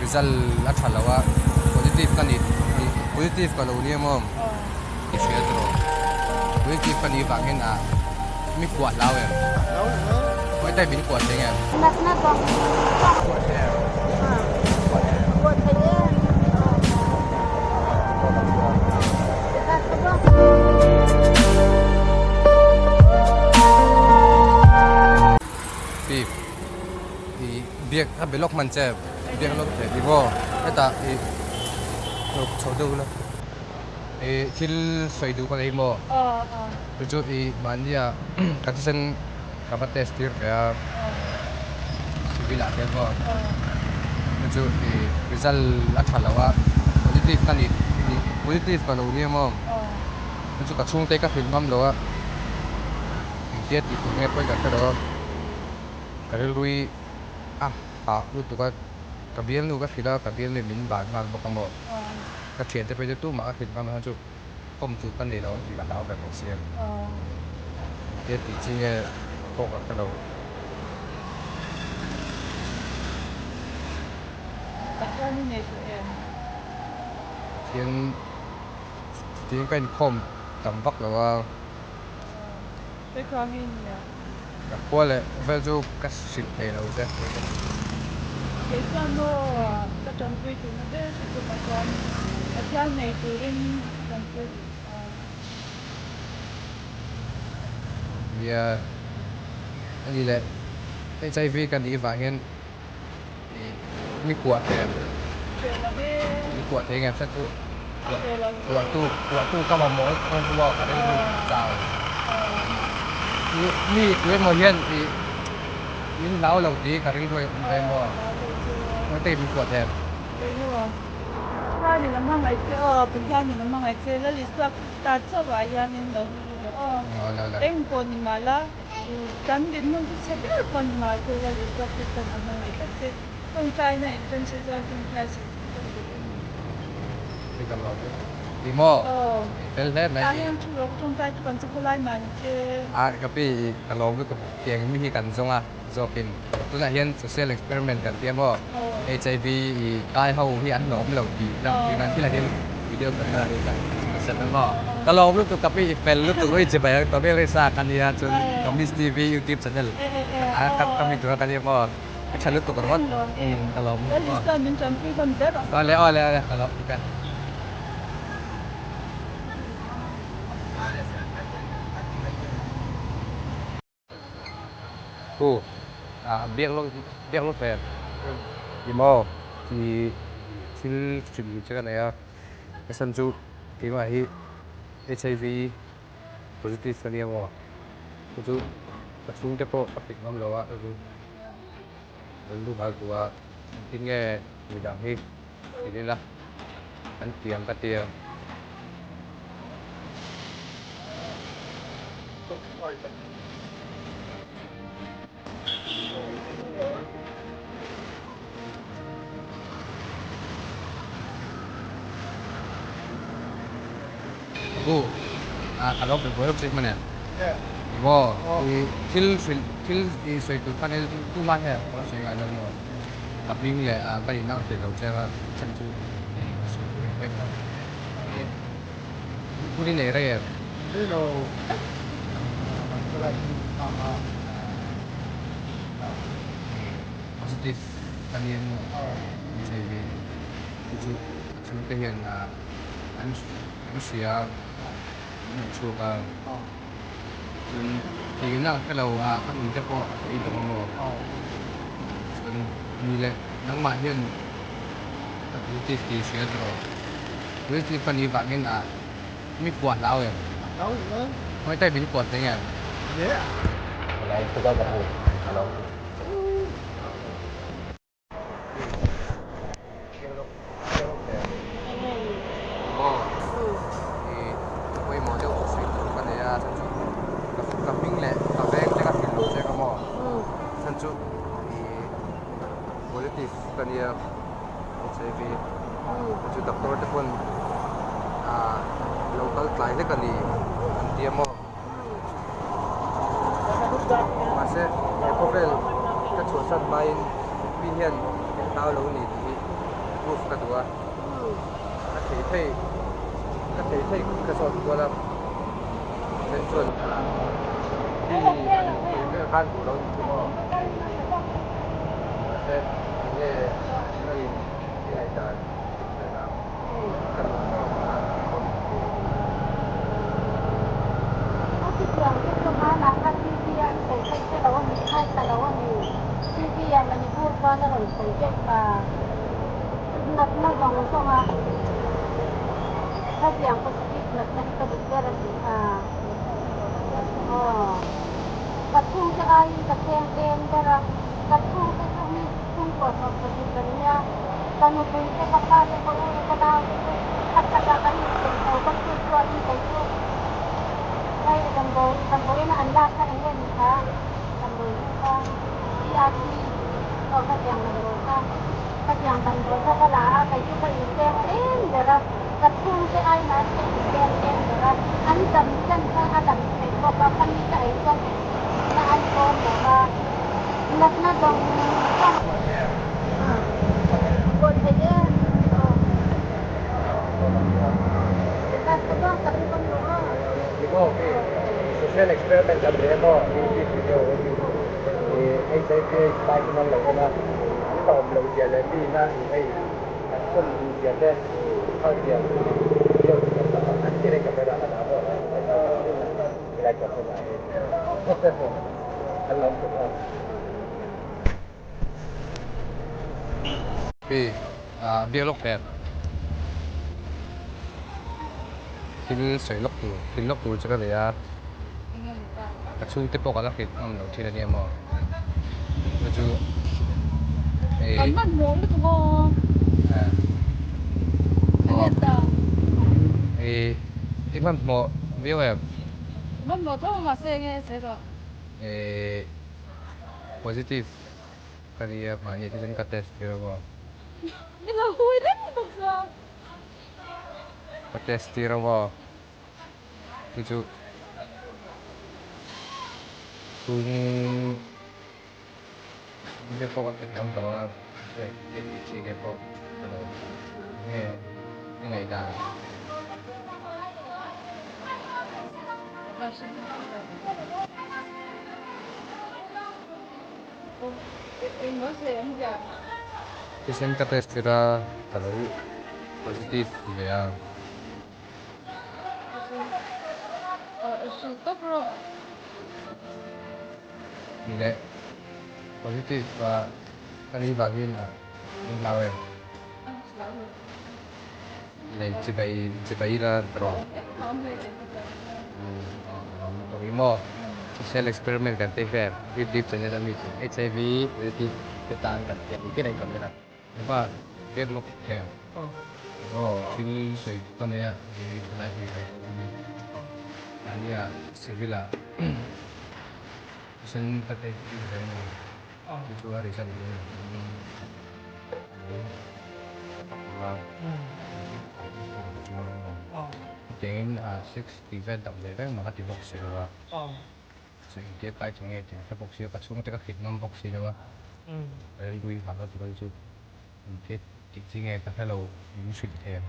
result a tha lo a, positive ka ni positive ka lo nia maw i hria tawh positive ka nih vang hian a mi kuah hlau em? Khawi type in kuah thei nge? Natna bang Kuah thei em? Kuah thei em? Kuah thei em? Pi i biak a be lawk hman che biak lawk thei i maw hetah i lo chho deuh ula i thil sawi duh ka nei maw chu chu i mahnia ka thisen ka va test tir ve a civil ah te maw chu chu i result a tha lo a positive ka ni positive ka lo nia maw chu chu ka chhungte ka hrilh ngam lo a. Engtia tih tur nge pawi ka hre lo a, ka rilrui a hah lutuk a, ka bialnu ka hrilh a, ka bialnu in min ban nghal bawk a maw, ka thiante phei chu tumah ka hrilh nghal a chu kawm tur ka nei lo ang tih ka hlau ve bawk sia, engtia tih chi nge pawh ka hre lo. Pathian i nei tawh em? Pathian tiin ka inkhawm tam vak lo a. Ka khua leh vel chu ka hrilh thei lo che. Kei chuan maw ka tanpui tihna ber che chu ka chuan Pathian nei turin ka tanpui duh a. Nia, ani leh HIV ka nih vang hian mi kuah thei em? Mi kuah thei ngem hriat chu kuahtu kuahtu ka mamawh dawn chu maw ka rilru chau. Mi tu emaw hian ih min hlau lo tih ka rilru a awm ve maw? Engtin min kuah thei em? Pathianin a hmangaih che aw, Pathianin a hmangaih che, Lal Isua Krista chauhah hianin lo hmu rawh aw, eng pawh ni mah la. Kan dinhmun chu chhe ber pawh ni mah se Lal Isua Kristan a hmangaih tlat che. Tawngtaina in tan che chuan tawngtai sak chu ka duh a ni. Ti maw? Fel hle mai. Tah hian thu rawk tawngtai chu kan chu khawlai mah ni che. A ka pi i ka lawm lutuk tiang mi hi kan zawng a zawkin tunah hian social experiment kan tia maw HIV i kai ho hi an lawm lo tih lang tih nan thilah hian video kan la a ni ka maw ka lawm lutuk ka pi i fel lutuk i chibai ang tawh vel hi sa ka nia chuan ka miss TV youtube channel a ka mi tura ka nia maw ka tha lutuk ringawt ka lawm lutuk aw le aw le aw le ka lawm lutuk e. Pu biak lawk biak lawk em i maw i thil hrim che ka nei a ka chhan chu keimah hi HIV positive ka nia maw chu chu ka chhungte pawh ka hrilh ngam lo a chu an lu nghal duh a engtin nge midang hi hrilh ila an tiang ka tia. Pu, a lo pe buai lawk che hman em? Maw, i thil hrilh, thil i sawi tur khan tu lai nge ka sawi ngai lo maw? Ka hming leh ka inang thei lo che a, chhan chu ka sawi tur em em lo. Hun i nei rei em? Positive ka ni ang HIV hi chu a chhungte hian an hria a, an rawn chhuak a, chuan engin a hre lo a ka nun te pawh a ei tawh ang maw? Chuan ni leh nangmah hian ka positive tih i hria tawh. Positive ka nih vangin a mi kuah hlau em? Hlau em? Khawi type in kuah thei em? Yeah. Ka lo tuk a ka pu ka lo. Pawimawh deuh chu sawi tur ka nei a chhan chu ka hming leh ka veng te ka hrilh lo che ka maw chhan chu ih positive ka nia HIV chu doctor te pawn ah lo kal tlai hlek a ni an ti a maw. Mahse he khawvel ka chhuahsan hmain mi hian min hlau lo ni tih hi. duh a, a thei thei ka thei thei ka zawt kual a, then chuan mi an tih vel khan duh lo ni chu maw. Mahse enge nangin i ngaihdan hriat ang ka duh tawk a rawn ti. A chutiang te chu hmanah kha TV a an sawi kha i hre lo a ni, ngaithla lo a ni. TV ah Manipur khuan a rawn sawi vek a, natna zawng zawng a khatiang positive natna hi ka duh ber a ti a. Aw, ka chhungte aiin ka cheng tlem ber a, ka chhungte chu mi chhungkua 70 kan nia, ka nupui te, ka pa te, ka u te, ka nau te chu a khatah kan incheng tho bawk chu chuanin kei chu hei damdawi damdawiin a an lak kha eng nge ni kha damdawi hming kha PRP aw khatiang damdawi kha khatiang damdawi kha ka la a kei chu ka incheng tlem ber a. Ka chhungte ai nan ka inpek em ber a, an dam chan kha a dam theih bawk a, ka mite ai chuan engtikna an tlawm lo va, natna zawng zawng pawh theih e. Social experiment an nei emaw YouTube video HIV aids lai chu man lo en a, an hlawm loh zia leh mi ina hei An phone duh zia te phal zia video chu kan dah a, an ti reng camera ka dah maw helai chuan hmun ah hian an lo awm tuk a. Pi biak lawk hmel thil sawi lawk tur thil lawk tur chu ka nei a, ka chhungte pawh ka la hrilh ngam lo thil a nia maw. Chu chu Kan hmanhmawh lutuk aw. I i hmanhmawh viau em? Hmanhmawh tho mahse enge sawi rawh. I positive ka nia mahni thisen ka test tir a maw? I lo hui reng bawk chuan. Ka test tir a maw? Chu chu tun te pawh ka ngam tawh a chi te pawh ka lo nge i ngaihdan. Thisen ka test tir a ka lo positive ve a. Leh positive a ka nih vangin min hlau em? Leh chibai chibai ila rawh. Tawng maw? Social experiment kan tih vel YouTube channel ami chu HIV positive te tan kan tih ang ber a inkan vel a. Hepa biak lawk thei ang. Aw thil sawi ka nei a helai hi ka mahnia civil ah thisen ka test tir ve a ni chu chu a result hi chutiangin 60 vel dam leh reng mah ka ti bawk si lo a. Chu engtia kai chu nge tih ka hre bawk si a, ka chhungte ka hrilh ngam bawk si lo a, ka rilru i vang a chuan chu engtia tih chi nge ka hre lo min hrilh thei ang.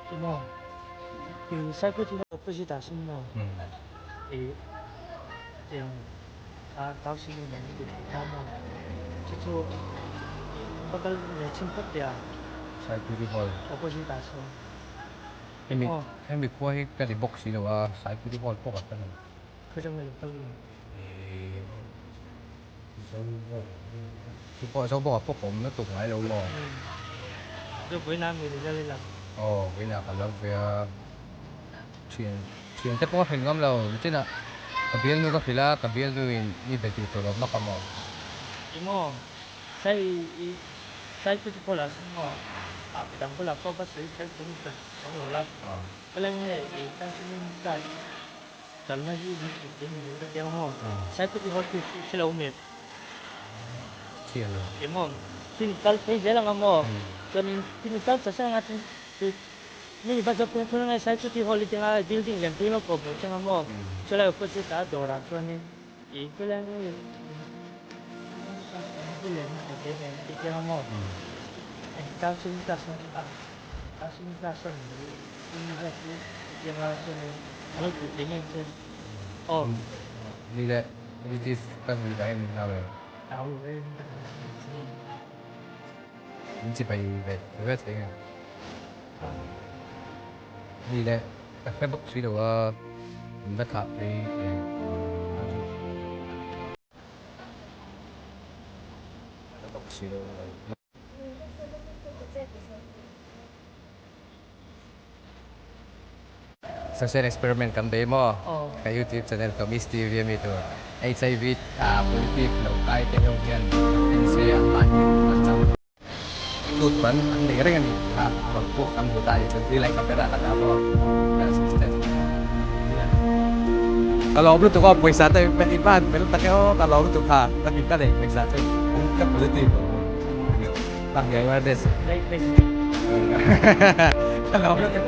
Ti maw? I cycle chu opposite ah sawn maw? I tiang a tau sin in an ti thei ta maw? Chu chu ka kal ve chhin phawt teh a. Cycle hall. Opposite ah sawn. Hemi hemi khua hi ka ni bawk si lo a, Saipui hall pawh ka hre lo. Chu pawh Zobawk ah pawh ka awm na tuk ngai lo maw? Aw vawiinah ka lo ve a, thian thian te pawh ka hrilh ngam lo, nichinah ka bialnu ka hrilh a, ka bialnu in i be tih tur awm lawk a maw? Ni leh British kan nih dahin min hau em? Min chibai ve ve thei nge? Ni leh ka hre bawk si lo a, min va thlah phei em? Hre bawk si lo a. Social experiment kan bei maw? Ka YouTube channel Tommy's TV a mi tur HIV positive lo kai te ho hian en se an mahni an chang tut man an nei reng a ni kha rawn pawh kan hmu ta a ni chuan tui lai ka ber a ka dah maw? Ka lawm lutuk aw pawisa te in va han fel tak e aw ka lawm lutuk kha ka min ka nei pawisa chu ka positive Tang ngai mai best. Ka lawm lutuk.